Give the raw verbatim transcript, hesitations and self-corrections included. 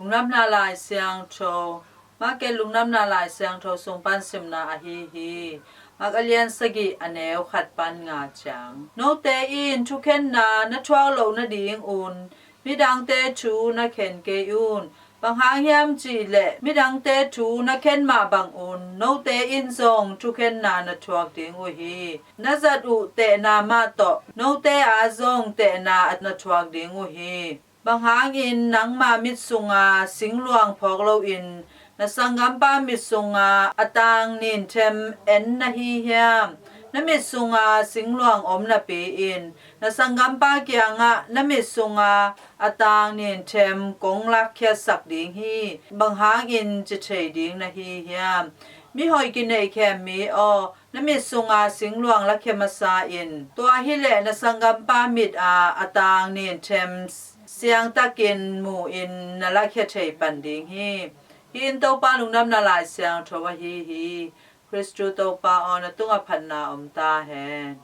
Lungdamna Lai Siangtho, Mark Lungdamna Lai Siangtho sung pan simna ahi hi. Mark a lian sagih, a neu khat pan nga ciang. Note in thukhenna na thuak loh nadingun midangte thu na khen kei un. Bang hang hiam cih leh midangte thu na khen mah bangun note in zong thukhenna na thuak ding uh hi. Na zat uh tehna mah tawh note a zong tehna na thuak ding uh hi. Bang hangin nangma mit sunga singluang phawk loin na sanggampa mit sunga a tang ninthem en na hi hiam? Na mit sunga singluang om napi-in na sanggampa kiangah na mit sunga a tang ninthem kong lakkhiatsak ding hi. Bang hangin ci thei ding na hi hiam? Mihoih kineihkhem mi aw, na mit sunga singluang lakhia masa in. Tua hileh na sanggampa mit a a tang ninthem siangtakin mu-in na lakhia thei pan ding hi. Hih in Topa Lungdamna Lai Siangtho ahi hi. Khristu Topa aw, na tungah phatna om ta hen.